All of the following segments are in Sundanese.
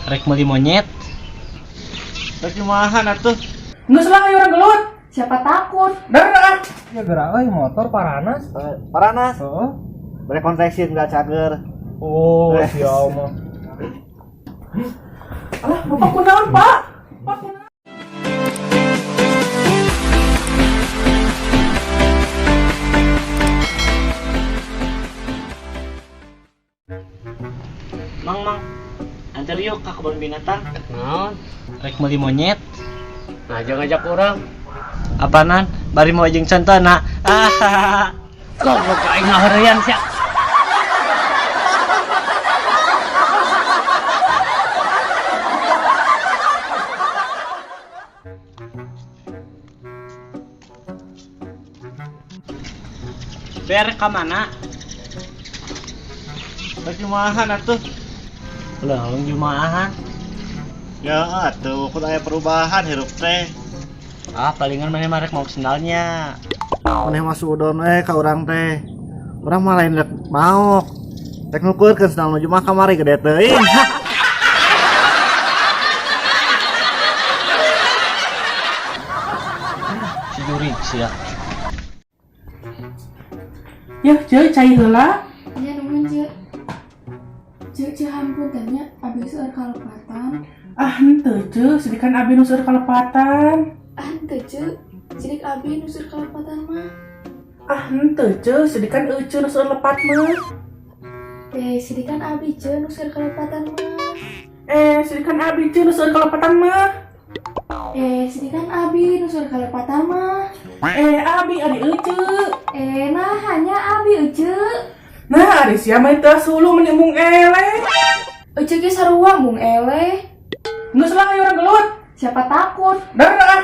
Rek meuli monyet. Rek jumahan atuh. Geus lah ayo urang gelut. Siapa takut? Dar ah. Ya gerak euy motor paranas. Paranas. Heeh. Bere konveksi enggak cager. Oh, siap mah. Alah, bapak kunaon, Pak? Pak kunaon? Mang mang. Antar yuk ke kebun binatang. Naon? Rek meuli monyet. Ngajak-ngajak urang. Apaanan? Bari mau jeung contona. Ah. Goblok aing ngahorean sia. Ber ka mana? Rek jumahan atuh. Lah, jumaahan. Ya atuh, kudu aya perubahan hirup teh. Ah, palingan mana marek mau sendalnya. Maneh mah suudon we ka urang teh. Urang mah lain rek maok. Rek nukeurkeun sendal nu jumaah kamari gede teuing. Si jurig sia. Yeuh, ceu cai heula. Nya nuhun, Ceu. Ceu, ceu hampun nya abi seueur kalepatan. Ah, henteu, ceu, sidikan abi nu seueur kalepatan. Ah, henteu, ceu. Sidik abi nu seueur kalepatan mah. Ah, henteu, ceu, sidikan euceu nu seueur lepat mah. Eh, sidikan abi, ceu, nu seueur kalepatan mah. Eh, sidikan abi, ceu, nu seueur kalepatan mah. Eh, sidikan abi nu seueur kalepatan mah. Eh, abi ari euceu. Eh, nah hanya abi euceu. Nah, ari sia mah teu suluh meni mung eleh. Euceu ge sarua mung eleh. Geus lah ayo urang gelut. Siapa takut? Dar ah.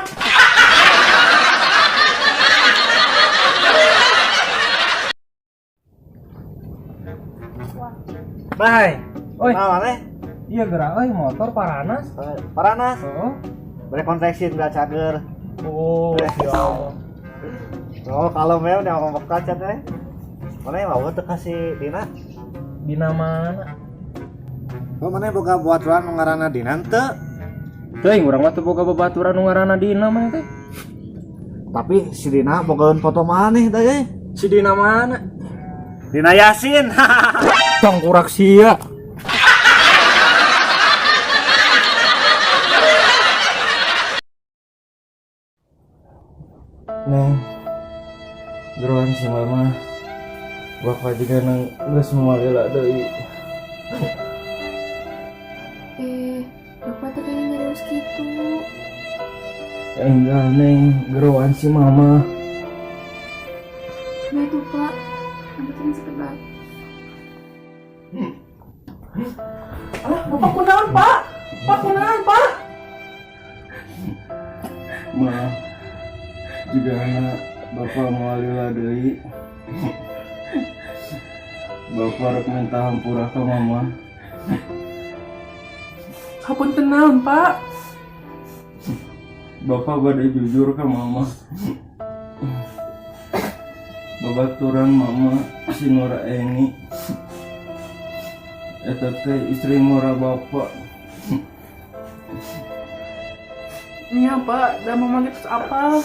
Bye. Oi. Nah, maneh? Iya gerak euy motor paranas. Paranas. Heeh. Bere konveksi enggak cager. Oh, siap. Oh, kalau memang udah ngomong kaca teh. Mana yang mau tuh kasih Dina? Dina mana? Oh, mana boga babaturan nu ngaranna Dina teu? Teuing urang mah teu boga babaturan nu ngaranna Dina mah teh. Tapi si Dina bogaeun foto maneh teh euy. Si Dina mana? Dina Yasin. Tangkurak sia. Neng, geroan si mama. Bapak juga nang geus moal lila deui. Eh, bapak teh kayaknya nyarios kitu. Enggak neng, geroan si mama. Nah tuh, Pak. Ambilkan sekedap. Alah, bapak kunaon, Pak? Pak kunaon, Pak? Ma, juga anak bapak moal lila deui. Bapak rek minta hampura ka mama. Hapunten naon, Pak? Bapak bade jujur ke mama. Babaturan mama si Nora Eni. Eta teh istri ngora bapak. Nya, Pak, da mama geus apal.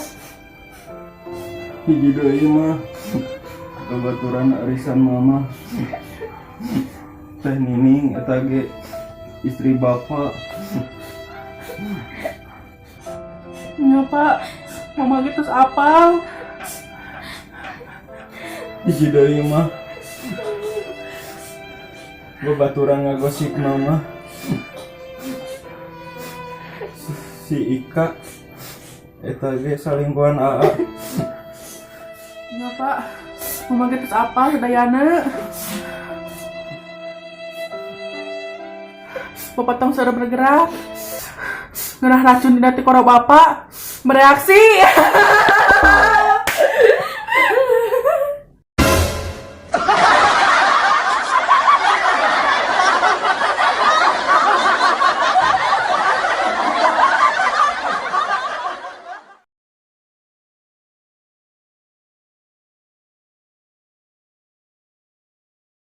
Hiji deui mah babaturan arisan mama. Teh Nining eta ge istri bapak. Nya, Pak. Mama geus apal. Hiji deui mah babaturan ngagosip mama. Si Ika eta ge salingkuhan AA. Nya, Pak. Mama geus apal sadayana. Bapak tong seueur bergerak. Ngeunah racun dina tikoro bapak bereaksi.